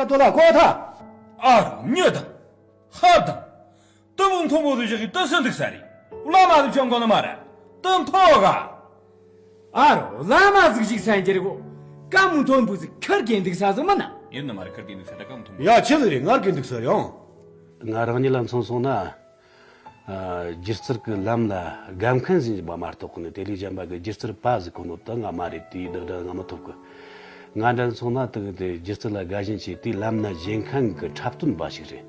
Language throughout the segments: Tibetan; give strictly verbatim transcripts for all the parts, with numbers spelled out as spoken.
ཏོ་ལ་ཀོ་ཐ། ཨ་རོ་ཉོ་དང་། ཧ་དང་། ཏི་མུ་མཐོན་པོ་དུ་བཞག་གི་ཏི་སུ་འདུག་ས་རེད། བླ་མ་དུ་ཆོམ་གོ་ནི་མ་ར། ཏི་མཐོ་ག་ཨ་རོ་བླ་མ་ཟིག་ཞིག་སན་གྱི་རེད་གོ། ཀ་མུ་མཐོན་པོ་ཟིག་ཁར་གྱི་འདུག་ས་ཟིག་མིན་ན། ཡིན་ནི་མ་ར་ཁར་གྱི་འདུག་ས་ད་ཀ་མུ་མཐོན་པོ། ཡ་ཆི་ཟིག་རེད། ངར་གྱི་འདུག་ས་ཡང་། ང་རང་ཉིད་ལ་མཚོན་སོང་ན། ཨ། སྒྱུ་རྩལ་གྱི་ལམ་ལ་དགའ་མཁན་ཟིག་ཡིན་པ་མ་གཏོགས་ནི་དེ་ལས་གཞན་པ་གི་སྒྱུ་རྩལ་པ་ཟིག་ཁོ་ནོ་ད་ང་མ་རེད། དེའི་བདག་སྒྲ་ང་མི་ཐོབ་གི། ང་འདྲ་སོང་ན་དེ་གི་དེ་སྒྱུ་རྩལ་ལ་དགའ་ཞེན་བྱས་དེའི་ལམ་ན་བཞེངས་མཁན་གྱི་འཁྲབ་སྟོན་པ་ཞིག་རེད།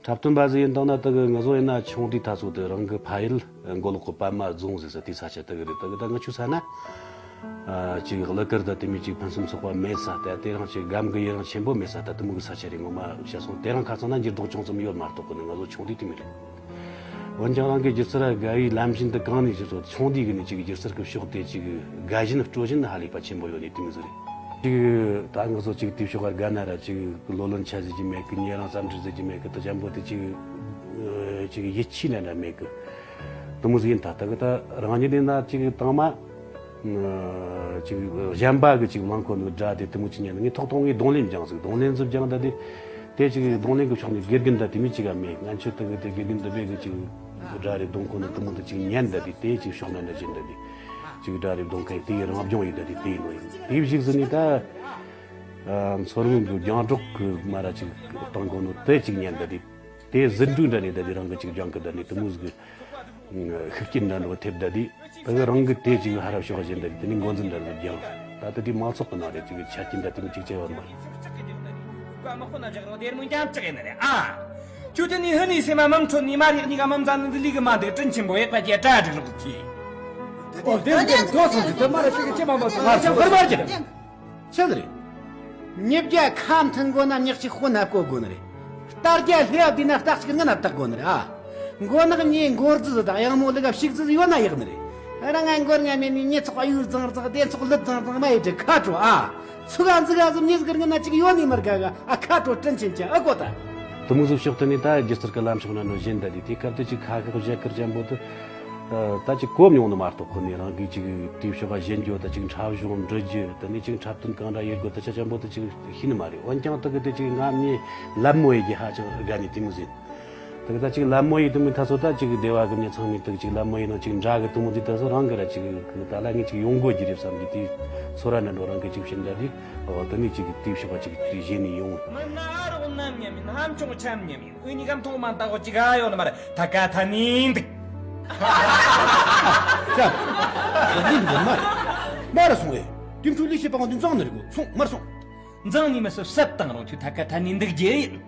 འཁྲབ་སྟོན་པ་ཟིག་ཡིན་དང་ན་དེ་གི་ང་ཚོ་ཡིན་ན་ཆུང་དུས་ད་ཚོ་དེ་རང་གི་ཕ་ཡུལ་མགོ་ལོག་གི་པད་མ་རྫོང་ཟེར་ས་དེའི་ས་ཆ་དེ་གི་རེད། དེ་གི་ད་ང་ཆུ་ས་ན། ཨ། ཅིག་གླུ་གར་དང་དེ་མོ་ཅིག་ཕུན་སུམ་ཚོགས་པ་མེད་ས་ད། དེ་རིང་ཅིག་སྒམ་གི་ཡི་རང་ཆེན་པོ་མེད་ས་ད། དེ་མོ་གི་ས་ཆ་རེད། ངོ་མ་བཤད་སོང་དེ་རིང་ཁ་སང་ན་འགྱུར་ལྡོག་ཅུང་ཙམ་ཡོད་མ་གཏོགས་གི་ནི་ང་ཚོ་ཆུང་དུས་དེ་མོ་རེད། འོན་ཀྱང་རང་གི་སྒྱུ་རྩལ་དགའ་བའི་ལམ་བཞིན་དུ་གང་ནས་ཅིག་ཚོ་ཆུང་དུས་གི་ནི་ཅིག་སྒྱུ་རྩལ་གི་ཕྱོགས་དེ་ཅིག་དགའ་ཞེན་སྤྲོ་ཞེན་ཧ་ལས་པ་ཆེན་པོ་ཡོད་ནི་དེ་མོ་ཟིག་རེད། ཅིག་ད་ང་ཚོ་ཅིག་དེའི་ཕྱོགས་ཀ་དགའ་ན་ར་ཅིག་ལོ་ལོན་ཆ་ཟེར་གྱི་མེད་གི། ཉེ་རང་རྩམ་འབྲི་ཟེར་གྱི་མེད་གི། དེ་ཅན་པོ་དེ་ཅིག་ཅིག་ཡིད་ཆེས་ན་འདྲ་མེད་གི། དེ་མོ་ཟིག་ཡིན་ད། ད་གི་ད་རང་ཉིད་ཡིན་ན་ཅིག་དང་མ། ཅིག་གཞན་པ་གི་ཅིག་མང་ཁོ་ནི་སྒྲ་དེ་དེ་མོ་ཅིག་ཉན་ནས་ངས་ཐོག་ཐོག་ངས་རྡུང་ལེན་སྦྱངས་ཟིག། རྡུང་ལེན་ཟིག་སྦྱངས་ད་དེ། དེ་ཅིག་རྡུང་ལེན་གི་ཕྱོགས་ནས་དགེ་རྒན་ད་དེ་མོ་ཅིག་ག་མེད། ང་ཆོ་ད་གི་དེ་དགེ་རྒན་འདི་བས་གི་ཅིག་སྒྲ་རེ་རྡུང་ཁོ་ནི་དེ་མོ་ད་ཅིག་ཉན་ད་དེ། དེ་ཅིག་ཕྱོགས་ན་འདྲ་བཞིན་ད་དེ་ཅིག་སྒྲ་རེ་རྡུང་མཁན་དེ་ཡི་རང་སྦྱོང་ཡིན་ད་དེ། དེ་ཡིན་ནོ་ཡིན་དེ་བཞིག་ཟིན་ནས་ད། མཚོ་སྔོན་གི་རྒྱང་སྒྲོག་གི་མ་ར་ཅིག་བཏང་གོ་ནོ་དེ་ཅིག་ཉན་ད་དེ། དེ་ཟིན་བྲིས་འདྲ་ནས་ད་དེ་རང་གི་ཅིག་སྦྱང་གི་ད་ནི་དེ་མོ་ཟིག་གི་ཤུགས་རྐྱེན་འདྲ་འགྲོ་ཐེབས་ད་དེ། ད་གི་རང་གི་དེ་ཅིག་ཧ་ར་ཕྱོགས་ཞན་ད་དེ་དེ་ནི་འགོ་འཛིན་འདྲ་ནས་སྦྱང་། ད་ལྟ་དེ་མང་ཚོགས་གི་ནང་རེ་ཅིག་ཆ་རྐྱེན་འདྲ་དེ་མོ་ཅིག་བྱས་པ་མ་རེད། ཁྱོད་དེ་ནི་ཧི་ནི་སེ་མ་མམ་ཁྲོད་ནི་མ་རིག་གཉིས་ཀ་མམ་ཙམ་ནི་འདི་ལི་གི་མ་འདུག། དྲིན་ཆེན་པོ་ཡག་པ་ཅེ་གྲ་སྒྲིག་རོགས་གྱིས། ཨོ་དེ་དེ་དོ་སོང་ཅི་དེ་མ་རེད། ཅིག་ཅི་མ་མ་ཐུབ་མ་ཆོག་གར་མ་རྒྱབ། ཆི་ཟིག་རེད། མྱི་བརྒྱ་ཁ་མཐུན་དགོས་ན་མྱི་གཅིག་དཔོན་ན་བསྐོ་དགོས་ནི་རེད། རྟ་བརྒྱ་ལྷས་བསྡུས་ན་རྟ་གཅིག་ངན་ན་བཏགས་དགོས་ནི་རེད་ཨ། མགོ་ནག་ཉེ་མགོ་རྫི་ཟིག་དང་གཡང་མོ་ལི་ག་ཕྱུགས་རྫི་ཟིག་ཡོད་ན་ཡག་ནི་རེད། རང་ང་མགོ་རྔ་མེད་ནི་མྱི་ཚོགས་གཡུག་ཙང་ཙང་སྡེ་ཚོགས་ལུད་ཙང་ཙང་མ་ཡི་དྲི་ཁ་དྲོ་ཨ། ཚུགས་ཨ་འཛུགས་ཨ་ཟིག་མྱི་ཟིག་རྔ་ན་གཅིག་ཡོད་ནི་མི་དགའ་ག་ཨ། ཁ་དྲོ་དྲིན་ཆེན་ཅན་ཨ་གོ་ད། དེ་མོ་ཟིག་ཕྱོགས་དེ་ནས་ད་སྒྱུ་རྩལ་གི་ལམ་ཕྱོགས་ན་ནོ་གཞན་ད་དེ་དེ་སྐབས་དེ་ཅིག་ཁ་ཤགས་བཞད་གར་ཅན་པོ་དེ། ད་ཅིག་གོ་མྱོང་ནི་མ་གཏོགས་ཁོ་ནས་རང་གིས་ཅིག་དེའི་ཕྱོགས་ཀ་ཞེན་རྒྱུ་ད་ཅིག་འཁྲབ་གཞུང་འབྲི་རྒྱུ་དེ་ནས་ཅིག་འཁྲབ་སྟོན་གང་འདྲ་ཡེད་དགོས་ད་ཆ་ཆེན་པོ་དེ་ཅིག་ཤེས་ནི་མ་རེད། འོན་ཀྱང་དེ་གི་དེ་ཅིག་ང་མྱི་ལད་མོ་ཡེད་རྒྱུ་ཧ་ཅང་དགའ་ནི་དེ་མོ་ཟིན། དེ་གི་ད་ཅིག་ལད་མོ་ཡེད་དེ་མོ་ད་ཚོ་ད་ཅིག་སྡེ་བ་གི་མྱི་ཚང་མས་དེ་གི་ཅིག་ལད་མོ་ཡེད་ནོ་ཅིག་འདྲ་གི་དེ་མོ་དེ་ད་ཚོ་རང་གི་ར་ཅིག་ད་ལ་ངས་ཅིག་ཡོང་དགོས་རྒྱུ་རེད་བསམ་གི་དེ་ཚོ་ར་ནི་འགྲོ་རང་གི་ཅིག་བྱིན་ད་དེ་འོ་དེ་ནས་ཅིག་དེའི་ཕྱོགས་ཀ་ཅིག་དེ་ཞེན་ནི་ཡོང་། མི་སྣ་ཨ་རོགས་ནམ་མཉམ་ཡིན་ཧམ་ཆུང་ཆམ་མཉམ་ཡིན། འུ་གཉིས་ཀ་མཐོང་མ་ཐག་གོ་གཅིག་ག་ཡོད་ནི་མ་རེད། ཐད་ཀ་ཐད་ནི་འདུག་ཤ། འདི་འདི་མ་རེད། མ་རེད་སོང་ངས། དེ་འཕྲོ་ལི་ཤེས་པ་ང་འདི་འཛང་ནི་རེད་གོ། སོང་མར་སོང་། འཛང་ནི་མི་སྲིད་སད་བཏང་རུང་ཁྱོད་ཐད་ཀ་ཐད་ནི་འདུག་རྒྱུ་ཡིན།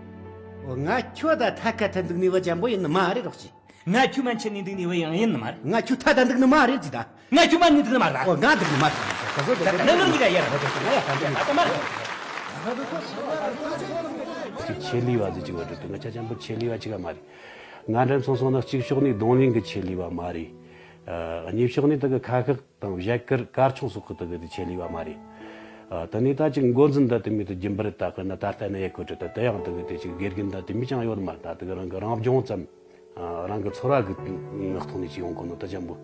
འོ་ང་ཁྱོད་ད་ཐད་ཀ་ཐད་འདུག་ནི་བ་ཅན་པོ་ཡིན་ནི་མ་རེད་རོགས་ཅི། ང་ཁྱོད་མ་འཆི་ནི་འདུག་ནི་བ་ཡང་ཡིན་ནི་མ་རེད། ང་ཁྱོད་ཐད་ད་འདུག་ནི་མ་རེད་ཅི་ད། ང་ཁྱོད་མ་ནི་འདུག་ནི་མ་རེད། འོ་ང་འདུག་ནི་མ་རེད། ད་ད་ནི་ནི་ག་ཡར་ད་ད་མ་རེད། ཆེད་ལས་བ་ཟེར་གྱི་བ་འགྲོ་དུས་ང་ཆ་ཅན་པོ་ཆེད་ལས་བ་ཅིག་ག་མ་རེད། ང་འདྲ་མཚོན་སོང་ན་གཅིག་ཕྱོགས་ནས་རྡུང་ལེན་གྱི་ཆེད་ལས་བ་མ་རེད། ཨ། གཉིས་ཕྱོགས་ནས་ད་གི་ཁ་ཤགས་དང་བཞད་གར་གར་ཆུང་སོགས་ཀྱི་ད་གི་དེ་ཆེད་ལས་བ་མ་རེད། ཨ། ད་ནི་ད་ཅིག་འགོ་འཛིན་ད་དེ་མི་དེ་རྒྱུན་པར་ད་གི་ན་ད་ལྟ་ན་ཡེ་ཁོ་ཁྲི་ད་ད་ཡང་ད་གི་དེ་ཅིག་དགེ་རྒན་ད་དེ་མི་ཅང་ཡོད་མ་རེད། ད་ད་གི་རང་གི་རང་སྦྱོང་ཙམ། ཨ། རང་གི་ཚོར་བ་གི་ངག་ཐོག་ནས་ཅིག་ཡོང་གོ་ནོ་ད་ཅན་པོ།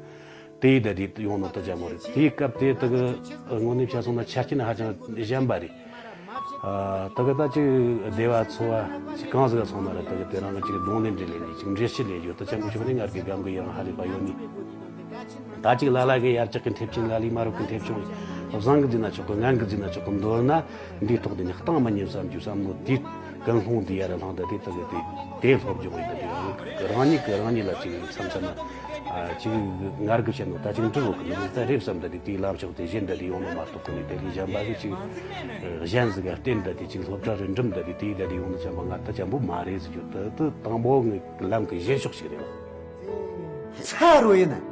དེ་ཡི་ད་དེ་ཡོང་ནོ་ད་ཅན་པོ་རེད། དེའི་སྐབས་དེ་ད་གི་དངོས་གནས་བྱས་སོང་ན་ཆ་རྐྱེན་ཧ་ཅང་ཞན་པ་རེད། ཨ། ད་གི་ད་ཅིག་སྡེ་བ་ཚོ་བ་ཅིག་གང་ཟིག་ག་སོང་ན་ར་ད་གི་དེ་རང་གི་ཅིག་རྡུང་ལེན་འབྲེལ་ལེན་ནས་ཅིག་འགྲེལ་བཤད་ལས་རྒྱུ་ད་ཅན་པོ་ཕྱོགས་ནས་ངར་གི་སྒམ་གི་ཡི་རང་ཧ་ལས་པ་ཡོད་ནི། ད་ཅིག་ལ་ལ་གི་ཡར་ཅག་གི་མཐེབ་ཆེན་ལ་ལས་མ་རུབ་གི་མཐེབ་ཆུང་བཟང་གི་འཛིན་ན་ཆོག་གི། ངན་གི་འཛིན་ན་ཆོག་གི། མདོར་ན་འདིའི་ཐོག་དེ་ནི་གཏིང་མི་ཉན་བསམ་རྒྱུ་བསམ་མནོ་དེ་ཀུན་སློང་དེ་ཡར་ལྷང་ད་དེ་ད་གི་དེ་དེ་སློབ་སྦྱོང་ཡིན་ད་དེ་རང་གི་རང་ཉིད་ཀྱི་རང་ཉིད་ལ་ཅིག་མཚམས་མཚམས་ན། ཨ། ཅིག་ངར་གི་བཤད་ནོ་ད་ཅིག་འབྲི་རོགས་གི་ནི་ད་རེད་བསམ་ད་དེ་དེའི་ལམ་ཕྱོགས་དེ་གཞན་ད་དེ་ཡོང་ནོ་མ་གཏོགས་ཁོ་ནི་དེ་ལས་གཞན་པ་གི་ཅིག་གཞན་ཟིག་ག་བརྟེན་ད་དེ་ཅིག་སློབ་གྲྭ་རེ་འགྲིམ་ད་དེ་དེའི་ད་དེ་ཡོང་ནོ་ཅན་པ་ང་ད་ཅན་པོ་མ་རེད་ཟེར་རྒྱུ་ད་དེ་དང་པོ་ངའི་ལམ་གི་གཞན་ཕྱོགས་ཤིག་རེད། ཚ་རོ་ཡིན་ན།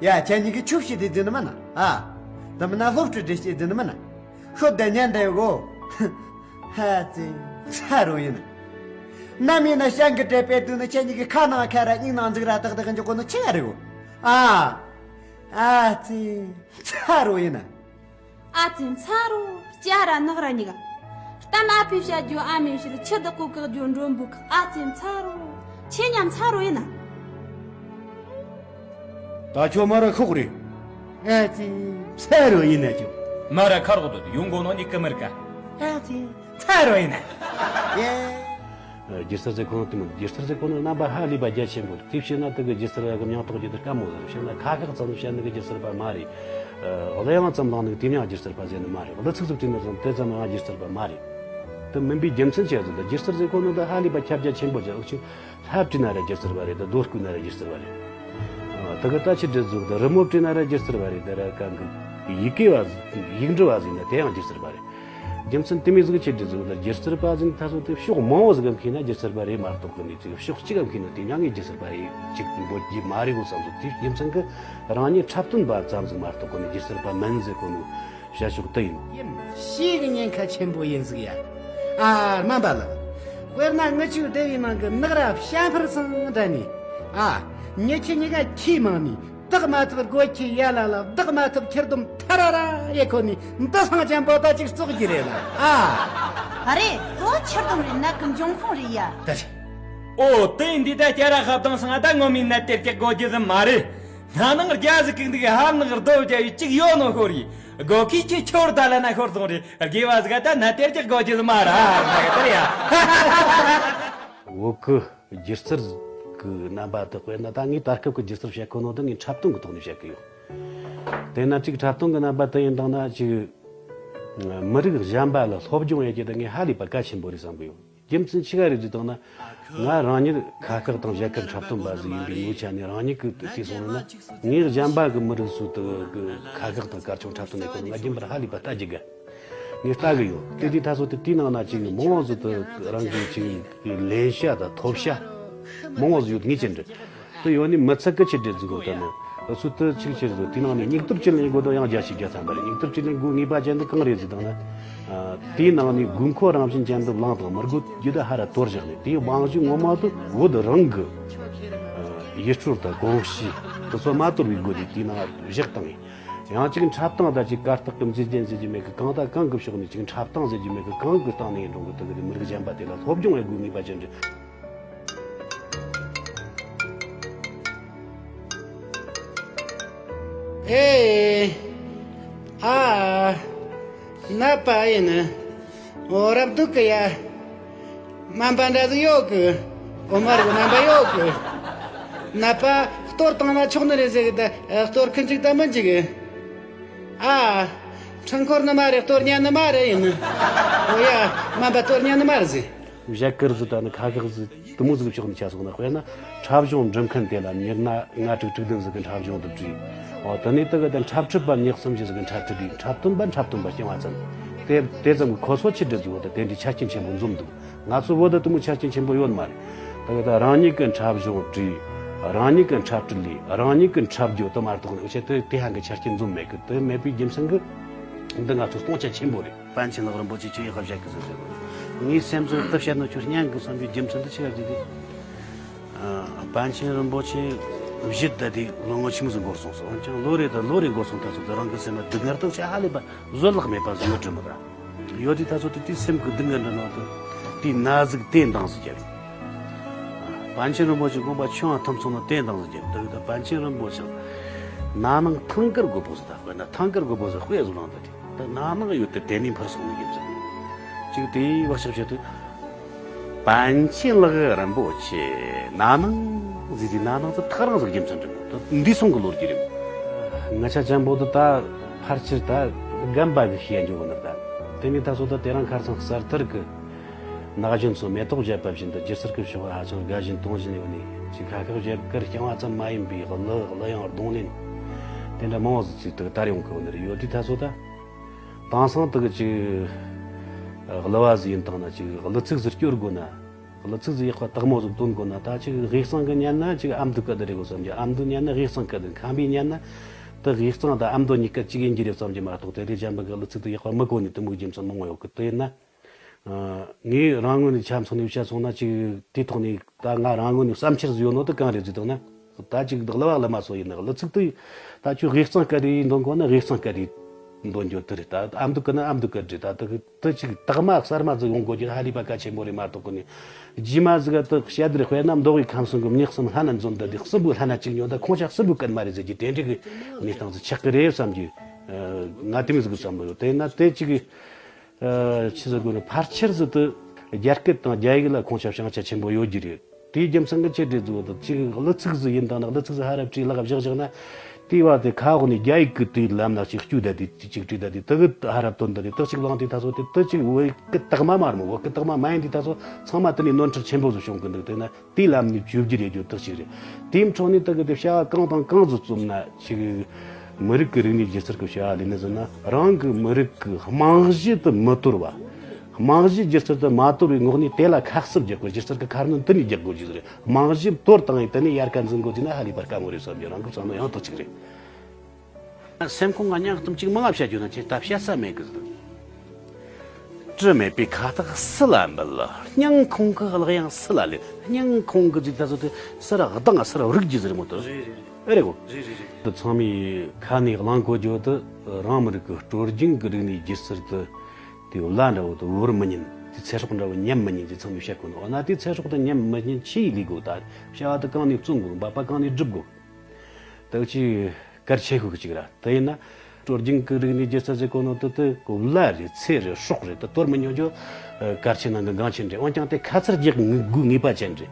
ཡ་ཁྱེད་གཉིས་ཀྱི་ཆུ་བྱི་དེ་འཛིན་མིན་ན་ཨ། དེ་མིན་ན་སློབ་ཕྲུག་འདྲེ་སྐྱེས་འཛིན་མིན་ན། ཤོད་དེ་ཉན་དེ་གོ། ཧ་ཙི། ཚ་རོ་ཡིན། ནམ་ཡིན་ན་ཞང་གི་དྲེད་པའི་དུས་ནི་ཁྱེད་གཉིས་ཀྱི་ཁ་ནང་ཁ་ར་སྙིང་ནང་འཛུགས་ར་ཏག་ཏག་འཇོག་གོ་ནི་ཆི་ཡ་རེད་གོ། ཨ། ཨ་ཙི། ཚ་རོ་ཡིན། ཨ་ཙི་ཚ་རོ། སྐྱ་ར་ནག་ར་གཉིས་ཀ། གཏམ་ཨ་ཕས་བཤད་རྒྱུ་ཨ་མས་བཤད། ཆུ་བདག་པོ་བཀག་རྒྱུ་མགྲོན་པོས་བཀག་ཨ་ཙི་ཚ་རོ། ཆེ་ཉམ་ཚ་རོ་ཡིན་ན། ད་ཁྱོད་མ་ར་ཁོག་རེད། ཨ་ཙི། ཚ་རོ་ཡིན་ན་ཁྱོད། མ་ར་ཁ་རོག་དོད་ཡོང་གོ་ནོ་ནི་ཀི་མར་ཀ། ཨ་ཙི། ཚར་རོ་ཡིན་ན། སྒྱུ་རྩལ་ཟེར་ཁོ་ན་དེ་མོ། སྒྱུ་རྩལ་ཟེར་ཁོ་ན་རྣམ་པ་ཧ་ལས་པ་རྒྱ་ཆེན་པོ་རེད། དེ་བཤད་ན་དེ་གི་སྒྱུ་རྩལ་བ་གི་མིང་ཐོགས་རྒྱུ་དེ་དཀའ་མོ་ཟིག་རེད། བཤད་ན་ཁ་ཤགས་ཙམ་བཤད་ནི་གི་སྒྱུ་རྩལ་པ་མ་རེད། གླུ་དབྱངས་ཙམ་བླངས་ནི་གི་དེ་མིང་སྒྱུ་རྩལ་པ་ཟེར་ནི་མ་རེད། གླུ་ཚིག་ཟིག་བྲིས་ནི་ཙམ་དེ་ཙམ་ཡང་སྒྱུ་རྩལ་པ་མ་རེད། དེ་མིན་པའི་རྒྱུ་མཚན་ཅི་ཟིག་རེད། སྒྱུ་རྩལ་ཟེར་ཁོ་ན་དེ་ཧ་ལས་པ་ཁྱབ་རྒྱ་ཆེན་པོ་ཅིག་ཨུ་ཆུ། ལྷ་བྲིས་ན་ར་སྒྱུ་རྩལ་བ་རེད། ད་རྡོ་བརྐོས་ན་ར་སྒྱུ་རྩལ་བ་རེད། ཨ། དེ་གི་ད་ཆི་འདྲ་ཟིག་ད་རི་མོ་བྲིས་ན་ར་སྒྱུ་རྩལ་བ་རེད། ད་ར་གང་གི་ཡི་གེ་བ་ཟིག་ཡིག་འབྲུ་བ་ཟིག་ན་དེ་ཡང་སྒྱུ་རྩལ་བ་རེད། རྒྱུ་མཚན་དེ་མོ་ཟིག་ཆི་འདྲ་ཟིག་ད་སྒྱུ་རྩལ་པ་ཟིག་ད་སོ་དེ་ཕྱོགས་མང་བོ་ཟིག་གམ་མཁས་ན་སྒྱུ་རྩལ་པ་རེད་མ་གཏོགས་གི་ནི་ཅིག་ཕྱོགས་གཅིག་གམ་མཁས་ན་དེ་མྱ་ངན་སྒྱུ་རྩལ་པ་རེད་ཅིག་འབོད་རྒྱུ་མ་རེད་གོ་བསམ་སོང་། དེ་རྒྱུ་མཚན་གི་རང་ཉིད་འཁྲབ་སྟོན་པ་ཙམ་ཟིག་མ་གཏོགས་གི་ནི་སྒྱུ་རྩལ་པ་མིན་ཟེར་གོ་ནོ། བྱ་ཕྱོགས་དེ་ཡིན། ཡིན། ཞེ་གི་ཉེན་ཁ་ཆེན་པོ་ཡིན་ཟིག་ཡ། ཨ། སྨན་པ་ལགས། དཔེར་ན་ངི་ཆོའི་སྡེ་བའི་ནང་གི་ནགས་ར་བྱ་འཕུར་ཚང་འདྲ་ནི། ཨ། མྱི་ཁྱི་གཉིས་ཀ་ཁྱི་མང་ནི། བདག་མ་ཐུབ་སྒོ་ཁྱི་ཡ་ལ་ལ། བདག་མ་ཐུབ་ཁྱི་ལྡོམ་ཐ་ར་ར་ཡེ་ཁོ་ནི། འདི་སང་ཅན་པོ་ད་ཅིག་བཙོག་གི་རེད་ལ། ཨ། ཨ་རེ། གཙོ་བོ་ཁྱི་ལྡོམ་རེད། ནད་གི་འབྱུང་ཁུངས་རེད་ཡ། ད་རེད། ཨོ། དེ་ཡིན་དུས་ད་སྐྱ་ར་ཁ་བཏང་སང་ད་ངོ་མའི་ནད་དེ་སྐྱེ་དགོས་རྒྱུ་ཟིག་མ་རེད། ན་ནིང་རྒྱ་ཟིག་གིས་འདུག་ཧ་ནག་རྡོ་བརྒྱབ་ཡི་གཅིག་ཡོད་ནོ་ཤོར་ཡི། སྒོ་ཁའི་ཁྱི་ཁྱོར་ད་ལ་ན་ཤོར་སོང་རེད། དགེ་བ་ཟིག་ད་ན་དེར་ཅིག་དགོས་རྒྱུ་ཟིག་མ་ར་ན་ག་དེར་ཡ། བོད་ཀྱི་སྒྱུ་རྩལ་གྱི་རྣམ་པ་དག་དཔེར་ན་ད་ངས་ད་སྐབས་ཀྱི་སྒྱུ་རྩལ་བཤད་ཁོ་ནོ་དེ་ངས་འཁྲབ་སྟོན་གྱི་ཐོག་ནས་བཤད་གི་ཡོད། དེས་ན་ཅིག་འཁྲབ་སྟོན་གྱི་རྣམ་པ་དེ་ཡིན་དང་ན་ཅིག་མི་རིགས་གཞན་པ་ལ་སློབ་སྦྱོང་ཡེད་རྒྱུ་དེ་ངས་ཧ་ལས་པ་གལ་ཆེན་པོ་རེད་བསམ་གི་ཡོད། རྒྱུ་མཚན་ཆི་ག་རེད་ཟེར་དང་ན། ང་རང་ཉིད་ཁ་བཀག་དང་བཞད་གད་འཁྲབ་སྟོན་པ་ཟིག་ཡིན་པའི་ངོས་ཆ་ནས་རང་ཉིད་ཀྱིས་དེ་སོང་ན་ངས་གཞན་པ་གི་མི་རིགས་སུ་དུ་གི་ཁ་བཀག་དང་གར་ཆུང་འཁྲབ་སྟོན་ནས་ཁོ་ང་རྒྱུན་པར་ཧ་ལས་པ་ལྟ་རྒྱུ་གི། ངས་ལྟ་གི་ཡོད། དེ་དུས་ད་སོ་དེ་དེའི་ནང་ན་ཅིག་མང་བོ་ཟིག་དུ་རང་གི་ཅིག་ལེན་བྱ་དང་ཐོབ་བྱ་མང་བོ་ཟིག་ཡོད། ངས་ཅི་འདྲི། དུ་ཡོད་ནི་མི་ཚད་གི་ཆི་འདྲི་ཟིག་གོ་ད་ནི། འུ་ཚོ་དུ་ཆིག་ཆེར་ཟིག་དེའི་ནང་ནས་སྙིགས་དོར་བཅུད་ལེན་དགོས་དོ་ཡང་རྒྱ་ཆེ་རྒྱ་ཐམ་པ་རེད། སྙིགས་དོར་བཅུད་ལེན་དགོས་ངེས་པ་ཅན་དུ་གང་རེད་ཟེར་དང་ན། དེའི་ནང་ནས་དགོས་མཁོ་རང་བཞིན་ཅན་དུ་བླངས་དང་མི་དགོས་རྒྱུ་དུ་ཧ་ར་དོར་བཞག་ནས། དེའི་དབང་ཞུ་ངོ་མ་དུ་བོད་རང་གི་ཡུལ་སྲོལ་དང་གོམས་གཤིས་དུ་ཚོ་མ་དོར་བའི་སྒོ་ནས་དེའི་ནང་བཞག་བཏང་ངས། ཡང་ཅིག་འཁྲབ་སྟངས་དང་ཅིག་གར་སྟེགས་ཀྱི་མཛེས་རྒྱན་ཟེར་རྒྱུ་མེད་གི། གང་དང་གང་གི་ཕྱོགས་ནས་ཅིག་འཁྲབ་སྟངས་ཟེར་རྒྱུ་མེད་གི། གང་གི་སྟེང་ནས་འགྲོ་གི། དུ་གི་མི་རིགས་གཞན་པ་དེ་ལ་སློབ་སྦྱོང་ཡེད་དགོས་ངེས་པ་ཅན་རེད། ཨེ། ཨ། ནད་པ་ཡིན། འོ་རབ་སྡུག་གི་ཡ། སྨན་པ་འདྲ་ཟིག་ཡོད་གི། འོ་མ་རེད། སྨན་པ་ཡོད་གི། ནད་པ་གཏོར་བཏང་ན་ཆོག་ནི་རེད་ཟེར་གི། ད་གཏོར་མཁན་ཅིག་ད་མི་འཇིག་གི། ཨ། འཕྲུལ་འཁོར་ནི་མ་རེད། གཏོར་ཉན་ནི་མ་རེད་ཡིན། འོ་ཡ། སྨན་པ་གཏོར་ཉན་ནི་མ་རེད་ཟེར། བཞད་གད་ཟིག་དང་ནི་ཁ་བཀག་ཟིག་དུ་མོ་ཟིག་ཕྱོགས་ནས་ཆ་སོང་ན། དཔེར་ན་འཁྲབ་གཞུང་འབྲི་མཁན་དེ་ལ་མྱི་སྣ་ལྔ་དྲུག་དྲུག་བདུན་ཟིག་གི་འཁྲབ་གཞུང་དུ་བྲིས། འོ་དེ་ནས་དེ་གི་དེ་འཁྲབ་ཁྲིད་པ་ཉི་ཤུ་སུམ་ཅུ་ཟིག་གི་འཁྲབ་ཁྲིད་བྲིས། འཁྲབ་སྟོན་པ་འཁྲབ་སྟོན་པ་རྐྱང་བ་ཙམ། དེ་དེ་ཙམ་གི་ཁོ་ཚོ་ཆི་འདྲ་ཟིག་འོ་ད་དེ་འདྲའི་ཆ་རྐྱེན་ཆེན་པོ་འཛོམས་འདུག་ང་ཚོ་བོད་དུ་དུ་མོ་ཆ་རྐྱེན་ཆེན་པོ་ཡོད་མ་རེད། དེ་གི་ད་རང་ཉིད་ཀྱི་འཁྲབ་གཞུང་བྲིས། རང་ཉིད་ཀྱི་འཁྲབ་ཁྲིད་ལས། རང་ཉིད་ཀྱི་འཁྲབ་རྒྱུ་དུ་མ་གཏོགས་ནི་འུ་ཆ་དེ་དེ་ཧང་གི་ཆ་རྐྱེན་འཛོམས་མེད་གི། དེ་མེད་པའི་རྒྱུ་མཚན་གི་འདི་ང་ཚོ་སྟོང་ཆ་ཆེན་པོ་རེད། པཎ་ཆེན་ལགས་རིན་པོ་ཆེ་ཁྱོད་ཡག་པ་བཤད་གི་ཟེར་ཟེར་བ། ངའི་སེམས་ཚོར་དུ་བཤད་ན་ཁྱོད་སྙན་གི་བསམ་རྒྱུ་རྒྱུ་མཚན་དུ་ཆི་ཡ་ཟེར་གི། ཨ། པཎ་ཆེན་རིན་པོ་ཆེ་བཞུད་ད་དེ་ལོ་ངོ་ཆི་མོ་ཟིག་འགོར་སོང་ཟེར། འོན་ཀྱང་ལོ་རེ་དང་ལོ་རེ་འགོར་སོང་ད་ཚོད་དུ་རང་གི་སེམས་ལ་སྡུག་བསྔལ་དང་ཆ་ཧ་ལས་པ་བཟོད་གླགས་མེད་པ་ཟིག་ཡོད་དྲི་མོ་ད། ཡོད་དེ་ད་ཚོད་དུ་དེ་སེམས་གི་སྡུག་བསྔལ་འདྲ་ནོ་དུ་དེ་ན་ཟིག་དེ་འདང་ཟིག་རྒྱབ། པཎ་ཆེན་རིན་པོ་ཆེ་དགོངས་པ་ཆོས་ཐམས་ཅད་ལ་དེ་འདང་ཟིག་རྒྱབ། ད་ད་པཎ་ཆེན་རིན་པོ་ཆེ་ན་ནིང་ཐང་དཀར་དགོས་པོ་ཟིག་ད། དཔེར་ན་ཐང་དཀར་དགོས་པོ་ཟིག་དཔེ་ཟིག་ལངས་ད་དེ། ད་ན་ནིང་ཡོད་དེ་དེ་ནས་འཕུར་སོང་ནི་ཡིན་ཟེར། ཅིག་དེའི་བག་ཆགས་བྱེད་དུས། པཎ་ཆེན་ལགས་རིན་པོ་ཆེ་ན་ནིང་ཟེར་དུས་ན་ནིང་ཚོ་ཐག་རིང་ཟིག་རྒྱུ་མཚན་འདྲ་མོ་ད་འདི་སོང་གི་ལོ་རྒྱུས་རེད་མོ། ང་ཆ་ཅན་པོ་དུ་ད་ཕལ་ཆེར་ད་རྒན་པ་གི་ཤེས་ཡ་འཇོག་གི་ནི་ད། དེ་ནས་ད་སོ་ད་དེ་རིང་ཁ་སང་གསར་དར་གི་ན་གཞོན་ཚོ་མེ་ཏོག་བཞད་པ་བཞིན་དུ་སྒྱུ་རྩལ་གི་ཕྱོགས་ཧ་ཅང་དགའ་བཞིན་གཏོང་བཞིན་ཡོད་ནི། ཅིག་ཁ་ཁག་བཞད་གར་རྐྱང་བ་ཙམ་མ་ཡིན་པའི་གླུ་གླུ་དབྱངས་རྡུང་ལེན་དེ་འདྲ་མང་བོ་ཟིག་ཅིག་དུ་དར་ཡོང་གི་ཡོད་ནི་རེད། ཡོད་དུས་ད་སོ་ད། དེང་སང་དག་ཅིག་གླུ་བ་ཟིག་ཡིན་དང་ན་ཅིག་གླུ་ཚིག་ཟིག་སྐྱོར་དགོས་ན། གླུ་ཚིག་ཟིག་ཡག་པ་དག་མོ་ཟིག་འདོན་དགོས་ན། ད་ཅིག་དབུས་གཙང་གི་ཉན་ན་ཅིག་ཨ་མདོ་སྐད་དེ་རེད་གོ་བསམ་གྱི། ཨ་མདོ་ཉན་ན་དབུས་གཙང་སྐད་དེ། ཁམས་པའི་ཉན་ན་དེ་དབུས་གཙང་དང་ཨ་མདོ་གཉིས་ཀ་གཅིག་ཡིན་གྱི་རེད་བསམ་གྱི་མ་གཏོགས། དེ་དེ་གཞན་པ་གི་གླུ་ཚིག་དེ་ཡག་པ་མི་གོ་ནི་དེ་མོ་གི་རྒྱུ་མཚན་མང་བོ་ཡོད་གི། དེ་ཡིན་ན་ངས་རང་ངོས་ནས་ཆ་མཚོན་ནས་བཤད་སོང་ན། ཅིག་དེ་ཐོག་ནས་ད་ང་རང་ངོས་ནས་བསམ་འཆར་ཟིག་ཡོད་ནོ་དེ་གང་རེད་ཟེར་དང་ན། ད་ཅིག་གླུ་བ་གླུ་མ་སོ་ཡིན་ན་གླུ་ཚིག་དེ་ད་ཁྱོད་དབུས་གཙང་སྐད་དེ་འདོན་དགོས་ན་དབུས་གཙང་སྐད་དེ་འདོན་རྒྱུ་དེ་རེད། ད་ཨ་མདོ་སྐད་ན་ཨ་མདོ་སྐད་རེད། ད་དེ་དེ་ཅིག་དག་མ་གསར་མ་ཟིག་ཡོང་དགོས་རྒྱུ་ཧ་ལས་པ་གལ་ཆེན་པོ་རེད་མ་གཏོགས་གི་ནི། རྗེས་མ་ཟིག་ག་དེ་བཤད་དེ་རེད། དཔེར་ན་མདོ་དབུས་ཁམས་གསུམ་གི་མྱི་གསུམ་ལྷན་ན་འཛོམས་ད་དེ་གསུམ་པོའི་ལྷན་ན་གཅིག་ཉོ་ད་ཁོང་ཅག་གསུམ་པོའི་སྐད་མ་རེད་ཟེར་རྒྱུ་དེ་འདྲ་གི་གནས་སྟངས་ཟིག་ཆགས་གི་རེད་བསམ་རྒྱུ། ང་དེ་མོ་ཟིག་གི་བསམ་བློ་ཡོད། དེ་ན་དེ་ཅིག་ཨ། ཆི་ཟེར་དགོས་ན། ཕལ་ཆེར་ཟིག་ཏུ་རྒྱ་སྐད་དང་རྒྱ་ཡིག་ལ་ཁོང་ཆ་བྱང་ཆ་ཆེན་པོ་ཡོད་རྒྱུ་རེད། དེའི་རྒྱུ་མཚན་གྱིས་ཆི་འདྲ་ཟིག་ད་ཅིག་གླུ་ཚིག་ཟིག་ཡིན་དང་ན། གླུ་ཚིག་ཟིག་ཧ་ར་བྲིས་ལག་བཞག་བཞག་ན། དེའི་བར་དེ་ཁ་འོག་ནས་རྒྱ་ཡིག་གི་དེའི་ལམ་ན་ཅིག་བསྐྱུར་བསྡད་དེ། ཅིག་བྲིས་བསྡད་དེ། དེ་གི་ཧ་ར་བཏོན་བསྡད་དེ། དེ་ཅིག་བླངས་དུས་ད་སོ་དེ་དེ་ཅིག་བོད་སྐད་དག་མ་མ་རེད་མོ། བོད་སྐད་དག་མ་མ་ཡིན་དུས་ད་སོ་ཚང་མ་དེ་ནས་ནོར་འཁྲུལ་ཆེན་པོ་ཟིག་བྱུང་གི་འདུག་དེ་ན། དེའི་ལམ་ནས་བཅོས་བསྒྱུར་ཡེད་རྒྱུ་དག་ཅིག་རེད། དེའི་འཕྲོ་ནས་ད་གི་དེ་བྱ་བ་གང་དང་གང་ཟིག་བརྩམས་ན། ཅིག་མི་རིགས་ཀྱི་རིག་གནས་སྒྱུ་རྩལ་གྱི་བྱ་བ་ལས་ནི་ཟེར་ན། རང་གི་མི་རིགས་ཀྱི་རྨང་གཞི་དེ་མི་དོར་བ། རྨང་གཞི་སྒྱུ་རྩལ་དེ་མ་དོར་བའི་ངོགས་ནས་དེ་ལ་ཁ་གསབ་རྒྱག་དགོས། སྒྱུ་རྩལ་གྱི་ཁ་སྣོན་དེ་ནས་རྒྱག་དགོས་ཀྱི་རེད། རྨང་གཞི་དོར་བཏང་ཡིན། དེ་ནས་ཡར་ཀ་འཛིན་དགོས་ཀྱི་ན་ཧ་ལས་པ་དཀའ་མོ་རེད་བསམ་གྱི། རང་གི་བསམ་བློ་ཡང་དག་ཅིག་རེད། སེམས་ཁོང་ང་སྙིང་གཏམ་ཅིག་མང་ང་བཤད་རྒྱུ་ན་ཁྱེད་ད་བཤད་ས་མེད་གི། དྲི་མེད་པའི་ཁ་བཏགས་སུ་ལ་འབུལ། སྙིང་ཁོང་གི་གླུ་དབྱངས་སུ་ལ་ལེན། སྙིང་ཁོང་གི་ཅིག་ད་ཚོ་དེ་སུ་ར་གདངས་སུ་ར་རིག་རྒྱུ་ཟེར་མོ་དེ་རེད་རེད་རེད། ཨེ་རེད་གོ། རེད་རེད་རེད། དེ་ཚང་མས་ཁ་ནས་གླེང་གོ་རྒྱུ་དེ། རང་མི་རིགས་ཀྱི་སྲོལ་རྒྱུན་གྱི་རིག་གནས་སྒྱུ་རྩལ་དེ། དེ་བླ་འདྲ་བོ་དེ་བོར་མི་ཉན། དེ་ཚེ་སྲོག་འདྲ་བོ་ཉམས་མི་ཉན་ཅེས་ཚང་མས་བཤད་གོ་ནོ། འོ་ན་དེ་ཚེ་སྲོག་དེ་ཉམས་མི་ཉན་ཆི་ཡིས་ལས་དགོས། ད་བྱ་བ་དེ་གང་ནས་བརྩོན་དགོས། འབད་པ་གང་ནས་སྒྲུབ་དགོས། ད་ཅིག་གལ་ཆེ་ཤོས་ཅིག་ར། དེ་ཡིན་ན་སྲོལ་རྒྱུན་གྱི་རིག་གནས་སྒྱུ་རྩལ་ཟེར་གོ་ནོ་དེ་དེ་གོ་བླ་རེད། ཚེ་རེད། སྲོག་རེད། དེ་དོར་མི་ཉོ་རྒྱུ་གལ་ཆེ་ནང་གི་འགངས་ཆེན་རེད། འོན་ཀྱང་དེ་ཁ་ཚར་རྒྱག་དགོས་ངེས་པ་ཅན་རེད།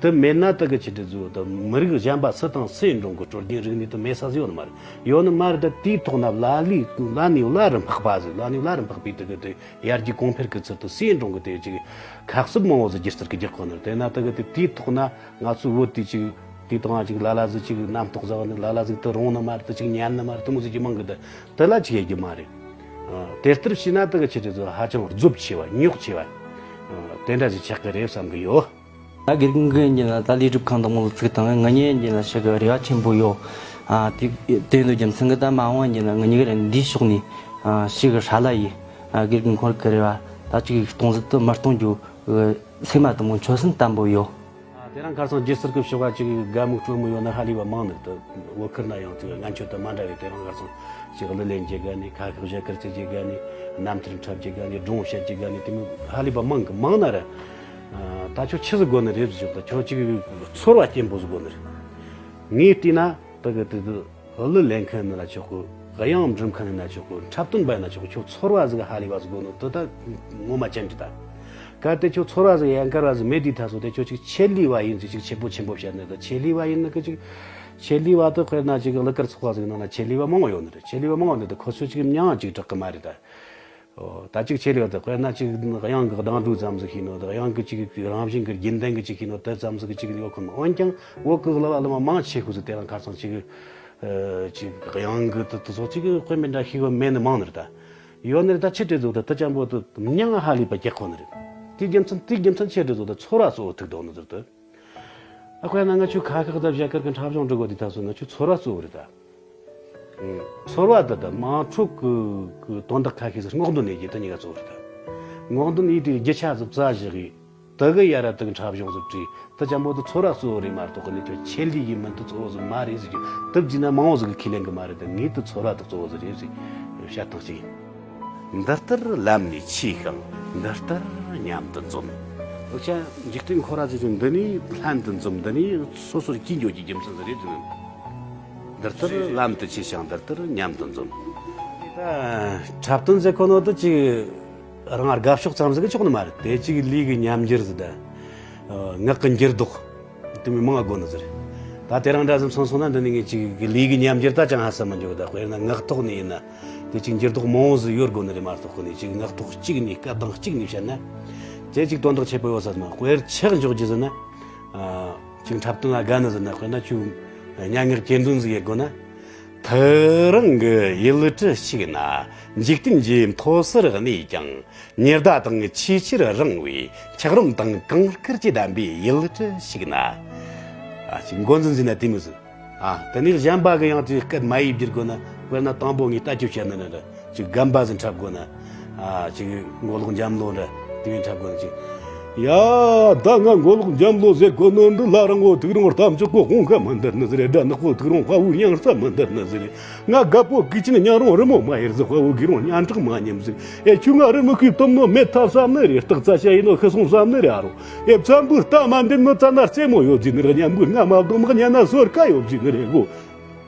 དེ་མེད་ན་དེ་གི་ཆི་འདྲ་ཟིག་ད་མི་རིགས་གཞན་པ་སུ་དང་སུའི་འགྲོ་གི་སྲོལ་རྒྱུན་རིག་གནས་དེ་མེད་ས་ཟིག་ཡོད་ནི་མ་རེད། ཡོད་ནི་མ་རེད། ད་དེའི་ཐོག་ན་བླ་ལས་བླ་ནས་བླ་རུ་འཕགས་པ་ཟིག་བླ་ནས་བླ་རུ་འཕགས་པའི་དེ་གི་དེ་ཡར་རྒྱས་གོང་འཕེལ་གི་ཚུལ་དུ་སུའི་འགྲོ་གི་དེ་ཅིག་ཁ་གསབ་མང་བོ་ཟིག་སྒྱུ་རྩལ་གི་རྒྱག་གོ་ནི་རེད། དེ་ན་དེ་གི་དེ་དེའི་ཐོག་ན། ང་ཚོའི་བོད་དེ་ཅིག་དེ་དང་ཅིག་ལ་ལ་ཟིག་ཅིག་རྣམ་རྟོག་ཟ་བ་ནི། ལ་ལ་ཟིག་དེ་རུང་ནི་མ་རེད། དེ་ཅིག་ཉན་ནི་མ་རེད། དེ་མོ་ཟིག་ཅིག་མང་གི། དེ་དེ་ལ་ཅིག་ཡེད་རྒྱུ་མ་རེད། ཨ། དེ་ལྟར་བྱས་ན་དེ་གི་ཆི་འདྲ་ཟིག་ཧ་ཅང་རྫོབ་ཆེ་བ། རྙོག་ཆེ་བ། ཨ། དེ་འདྲ་ཟིག་ཆགས་གི་རེད་བསམ་གི་ཡོད། ད་དགེ་རྒན་གྱིས་ཡིན་ན་ད་ལས་སྒྲུབ་ཁང་དང་མོ་ལ་ཚིག་དང་། ང་གཉིས་ཡིན་ན་ཞིག་གི་རེ་བ་ཆེན་པོ་ཡོད། ཨ། དེ་དེ་འདྲ་རྒྱུ་མཚན་གྱིས་ད་མ་འོངས་ཡིན་ན་ང་གཉིས་ཀ་ར་འདིའི་ཕྱོགས་ནས། ཨ། ཞིག་གི་ཧྲ་ལ་ཡིས། ཨ། དགེ་རྒན་ཁོ་ར་གི་རེ་བ་ད་ཅིག་སྟོང་ཟད་དུ་མི་གཏོང་རྒྱུ། སེམས་མ་དེ་མོ་འཆོལ་སེམས་བརྟན་པོ་ཡོད། ཨ། དེ་རིང་ཁ་སང་སྒྱུ་རྩལ་གྱི་ཕྱོགས་ཀ་ཅིག་དགའ་མོ་སྤྲོ་མོ་ཡོད་ནི་ཧ་ལས་པ་མང་ནི་རེད། བོད་ཁུལ་ན་ཡང་ཅིག་སྔོན་ཆད་དང་མ་འདྲ་བའི། དེ་རིང་ཁ་སང་ཅིག་གླུ་ལེན་རྒྱུ་དགའ་ནི། ཁ་ཤགས་བཞད་གད་རྩེ་རྒྱུ་དགའ་ནི། རྣམ་ཐར་འཁྲབ་རྒྱུ་དགའ་ནི། སྒྲུང་བཤད་རྒྱུ་དགའ་ནི། དེ་མོ་ཧ་ལས་པ་མང་གི། མང་ན་ར། ཨ། ད་ཁྱོད་ཆི་ཟིག་དགོས་ནི་རེད་ཟེར་ཞོག་ད་ཁྱོད་ཅིག་ཚོར་བ་སྐྱེན་པོ་ཟིག་དགོས་ནི་རེད། ངས་བལྟས་ན། དེ་གི་དེ་དེ་གླུ་ལེན་མཁན་ཡིན་ན་ཆོག་གི། དབྱངས་འབྲི་མཁན་ཡིན་ན་ཆོག་གི། འཁྲབ་སྟོན་པ་ཡིན་ན་ཆོག་གི། ཁྱོད་ཚོར་བ་ཟིག་ཧ་ལས་པ་ཟིག་དགོས་ནོ་དེ་ད་ངོ་མ་ཅན་གྱི་ད། གལ་ཏེ་ཁྱོད་ཚོར་བ་ཟིག་ཡན་གར་བ་ཟིག་མེད་དུས་ད་སོ་དེ་ཁྱོད་ཅིག་ཆེད་ལས་པ་ཡིན་ཟིག་ཅིག་ཆེ་པོ་ཆེན་པོ་བཤད་ནི་ད། ཆེད་ལས་པ་ཡིན་ནི་གི་ཅིག་ཆེད་ལས་པ་དེ་དཔེར་ན་ཅིག་གླུ་གར་ཚོགས་པ་ཟིག་ནང་ན་ཆེད་ལས་པ་མང་བོ་ཡོད་ནི་རེད། ཆེད་ལས་པ་མང་བོ་ནི་ད་ཁོ་ཚོས་ཅིག་མྱིང་ཅིག་གྲགས་གི་མ་རེད་ད། ཨོ། ད་ཅིག་ཆེད་ལས་པ་དེ་དཔེར་ན་ཅིག་དབྱངས་ཀྱི་གདངས་སྒྲོག་ཙམ་ཟིག་ཤེས་ནོ་དང་། དབྱངས་ཀྱི་ཅིག་རང་བཞིན་གྱི་རྒྱུན་ལྡན་གྱི་ཅིག་ཤེས་ནོ་དེ་ཙམ་ཟིག་གི་ཅིག་ཡོད་ཁོ་ན། འོན་ཀྱང་བོད་ཀྱི་གླུ་བ་གླུ་མ་མང་ཆེ་ཤོས་ཟིག་དེ་རིང་ཁ་སང་ཅིག་ཨ། ཅིག་དབྱངས་ཀྱི་དེ་དེ་ཚོ་ཅིག་དཔེ་མི་འདྲ་ཤེས་པ་མེད་ནི་མང་ནི་རེད་ད། ཡོད་ནི་རེད་ད། ཆི་འདྲ་ཟིག་ད་དེ་ཅན་པོ་དེ་མྱིང་ཧ་ལས་པ་རྒྱག་ཁོ་ནི་རེད། དེའི་རྒྱུ་མཚན། དེའི་རྒྱུ་མཚན་ཆི་འདྲ་ཟིག་ད་ཚོར་བ་གཙོ་བོ་ཐུག་འདུག་ནི་ཟེར་ཏེ། ཨ། དཔེར་ན་ང་ཆོ་ཁ་ཤགས་དང་བཞད་གད་ཀྱི་འཁྲབ་གཞུང་འབྲི་གོ་དུས་ད་སོ་ན་ཆོ་ཚོར་བ་གཙོ་བོ་རེད་ད། ཨང་། ཚོར་བ་དེ་ད་དམངས་ཁྲོད་ཀྱི་ཀྱི་དོན་དག་ཁ་ཤས་ཟིག་སྔོག་འདོན་ཡེད་རྒྱུ་དེ་གཉིས་ཀ་གཙོ་བོ་རེད་ད། སྔོག་འདོན་ཡེད་དུས་རྒྱུ་ཆ་ཟིག་བཙལ་བཞག་གི། དེ་གི་ཡ་ར་དེ་གི་འཁྲབ་གཞུང་ཟིག་བྲིས། དེ་ཅན་པོ་དེ་ཚོར་བ་གཙོ་བོ་རེད་མ་གཏོགས་གི་ནི་ཁྱོད་ཆེད་ལས་ཡིན་མིན་དེ་གཙོ་བོ་ཟིག་མ་རེད་ཟེར་རྒྱུ་དེ་བགྱིས་ན་མང་བོ་ཟིག་གིས་ཁས་ལེན་གི་མ་རེད་དེ། ངས་དེ་ཚོར་བ་དེ་གཙོ་བོ་ཟིག་རེད་ཟེར་བཤད་སྟངས་ཤིག་ཡིན། འདི་ལྟར་ལམ་ནས་ཆས་ཤིང་འདི་ལྟར་མཉམ་དུ་འཛོམས། འུ་ཅག་འཇིག་རྟེན་འཁོར་བ་ཟེར་རྒྱུ་འདི་ནས་ལྷན་དུ་འཛོམས། འདི་ནས་སོ་སོར་གྱེས་འགྱོ་རྒྱུའི་རྒྱུ་མཚན་ཟིག་རེད་ཟེར། འདི་ལྟར་ལམ་དུ་ཆས་ཤིང་འདི་ལྟར་མཉམ་དུ་འཛོམས། ད་འཁྲབ་སྟོན་ཟེར་གོ་ནོ་དེ་ཅིག་རང་དགའ་ཕྱོགས་ཙམ་ཟིག་གིས་ཆོག་ནི་མ་རེད། དེ་ཅིག་ལུས་ཀྱི་ཉམས་འགྱུར་ཟིག་དང་། ངག་གི་འགྱུར་ལྡོག་དེ་མོ་མང་དགོས་ནི་ཟིག་རེད། ད་དེ་རིང་འདྲ་ཟིག་སོང་སོང་ན་འདི་ནས་ངས་ཅིག་གི་ལུས་ཀྱི་ཉམས་འགྱུར་ད་ཅང་ཧ་ས་མི་འཇུག་ད་དཔེར་ན་ངག་ཐོག་ནས་ཡིན་ན། དེ་ཅིག་འགྱུར་ལྡོག་མང་བོ་ཟིག་ཡོད་དགོས་ནི་རེད་མ་གཏོགས་གི་ནི་ཅིག་ངག་ཐོག་གཅིག་ནས་སྐད་གདངས་གཅིག་ནས་བཤད་ན། དེ་ཅིག་དོན་དག་ཆེ་པོ་ཡོད་ས་མ། དཔེར་ཆ་འཇོག་རྒྱུ་ཟེར་ན། ཨ། ཅིག་འཁྲབ་སྟོན་ལ་དགའ་ནི་ཟེར་ན། དཔེར་ན་ཁྱོད་སྙན་ངག་གྱེར་འདོན་ཟིག་ཡེད་དགོས་ན། ཐག་རིང་གི་ཡུལ་གྲུ་ཞིག་ན། འཇིག་རྟེན་གྱི་མཐོ་སར་གནས་ཀྱང་། ཉི་ཟླ་དང་ཆེས་ཆེར་རིང་བའི། འཁྱགས་རོམ་དང་གངས་དཀར་གྱིས་བསྡམས་པའི་ཡུལ་གྲུ་ཞིག་ན། ཨ། ཅིག་མགོ་འཛིན་ཟིན་ན་དེ་མོ་ཟིག་ཨ། དེ་ནས་གཞན་པ་གི་ཡང་དེ་སྐད་མ་ཡིས་བསྒྱུར་དགོས་ན། དཔེར་ན་དང་པོ་ངས་ལྟ་རྒྱུ་བཤད་ན་ནི་ར། ཅིག་རྒན་པ་ཟིག་འཁྲབ་དགོས་ན། ཨ། ཅིག་མགོ་ལོག་འཇམ་ལོ་འདྲ་དེ་བས་འཁྲབ་དགོས་ན་ཅིག་ཡ། ད་ང་མགོ་ལོག་འཇམ་ལོ་ཟེར་གོ་ནོ་འདི། ལ་རིང་བོ་ཐུག་རིང་རྟ་མཆོག་གི་དཔུང་ཁ་མི་འདིར་ནི་ཟེར། སྒྲ་ནག་པོ་ཐུག་རིང་དཔའ་བོའི་གཡང་ས་མི་འདིར་ནི་ཟེར། ང་རྒད་པོ་གོས་ཆེན་ཉན་རུང་རི་མོ་མ་ཡེར་ཟིག་དཔའ་བོ་གུས་རུང་སྙན་གྲགས་མ་ཉམས་ཟིག་ཨེ། ཁྱོད་ང་རི་མོ་ཁུའི་གཏུམ་མོ་མེད་ཐལ་བསམ་ནི་རེད། སྟག་རྩྭ་ཤ་ཡིན་ནོ་ཤི་སོང་བསམ་ནི་རེད། ཨ་རོ། ཨེ། བཙན་པོའི་རྟ་མ་འདེད་ནོ་བཙན་ན་རྩེ་མོ་ཡོད་ཟེར་ནི་རེད། གཉན་པོའི་རྔ་མ་བརྡུང་མ་གཉན་ན་སོར་ཀ་ཡོད་ཟེར་ནི་རེད་གོ།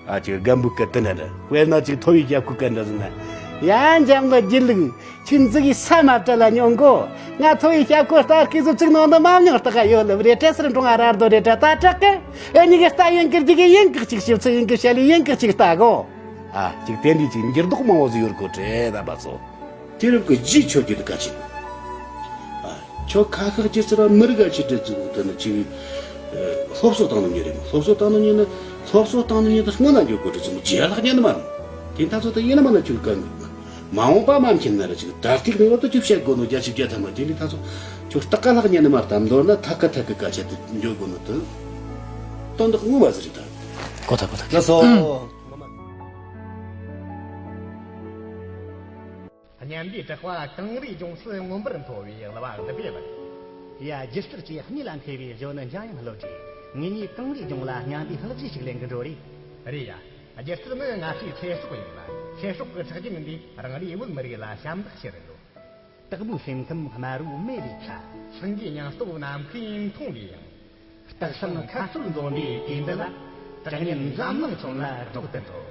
ཨ། ཅིག་རྒན་པོའི་སྐད་དེ་འདྲ་འདྲ། དཔེར་ན་ཅིག་མཐོ་བའི་སྐྱ་ཁུག་སྐད་འདྲ་ཟེར་ན། ཡ། འཇམ་ལ་སྒྱིད་ལུག་ཁྱོད་འཛི་གི་ས་མ་བྲལ་ལ་ཉོན་གོ། ང་ཚོ་ཡི་ཞབས་ཁོ་ལྟ་སྐུ་གཟུགས་གཅིག་ནང་དུ་མ་མྱོང་ལྟ་ག་ཡོད་ལབ་རེད། བྲེ་སེར་འབྲོང་ང་ར་རྡོ་རེད་དྲ་ད་དྲག་གི། ཨེ་ཉི་གི་ལྟ་ཡིན་གི་རྒྱུ་གི་ཡིན་གི་གཅིག་ཞིབ་ཚི་ཡིན་གི་བཤད་ལི་ཡིན་གི་གཅིག་ལྟ་གོ། ཨ་གཅིག་དེ་འདྲའི་གཅིག་འགྱུར་ལྡོག་མང་བོ་ཟིག་ཡོད་གོ་དྲེ་ད་པ་ཚོ། དེ་རིང་གི་རྗེས་ཆོད་རྒྱུ་དེ་ག་ཅི། ཨ། ཁྱོད་ཁ་ཁ་ཅི་ཟེར་བ་མི་རིགས་ག་ཅི་འདྲ་ཟིག་དེ་ནི་ཅིག་ཨ། སློབ་གསོ་བཏང་ནི་ཉིན་རེད་མོ། སློབ་གསོ་བཏང་ནི་ཉིན་ནི། སློབ་གསོ་བཏང་ནི་ཉིན་ནི་སྔོན་ན་འགྱོ་དགོས་རེད་ཟེར་མོ། རྗེས་ལྷག་ཉན་ནི་མ་རེད། དེ་ད་ཚོ་ད་ཡིན་ན་མ་ན་ཅིག་གང་གི། མ་འོངས་པ་མ་མཁྱེན་ན་ར་ཅིག་ད་ལྟའི་ནས་བར་དུ་ཅིག་བཤད་དགོས་ནོ་རྒྱ་ཆིབ་རྒྱ་ཐ་མ། དེ་ནི་ད་ཚོ་ཁྱོད་སྟག་ཀ་ལྷག་ཉན་ནི་མ་རེད། ད་མདོར་ན་ཐ་ཀ་ཐ་ཀ་ག་ཆ་དེ་འགྱོ་དགོས་ནོ་དེ་དོན་དག་ངོ་མ་ཟིག་རེད་ད། གོ་ཐ་གོ་ཐ། ལགས་སོ། སྙན་པའི་གྲགས་པ་གངས་རིའི་ལྗོངས་སུ་མངོན་པར་མཐོ་བའི་གླུ་བ་འདི་པའི་ལགས། ཡ། སྒྱུ་རྩལ་གྱི་སྣེ་ལ་འཁེལ་བའི་གཞོན་ནུ་འཇམ་དབྱངས་བློ་གྲོས། ངེད་གཉིས་གངས་རིའི་ལྗོངས་ལ་སྙན་པའི་གླུ་གཞས་ཤིག་ལེན་གི་འགྲོ་རེད། རེད་ཡ། སྒྱུ་རྩལ་ནི་ང་ཚོའི་ཚེ་སྲོག་ཡིན་ལ། ཚེ་སྲོག་གི་ཆགས་རྒྱུན་འདིས་རང་རེའི་བོད་མི་རིགས་ལ་ཞབས་འདེགས་ཞུ་རུ་འགྲོ། སྟག་མོའི་སེམས་ཁམས་དམར་བོ་མེ་ལས་ཕྲ། སེང་གེའི་སྙིང་སྟོབས་ནམ་མཁའི་མཐོངས་ལས་ཡངས། སྟག་ཚང་ཁ་སོར་འཛོམས་པའི་དུས་འདི་ལ། དྲང་ཉིན་འཛམ་གླིང་ཁྱོན་ལ་སྒྲོག་ཏུ་འགྲོ།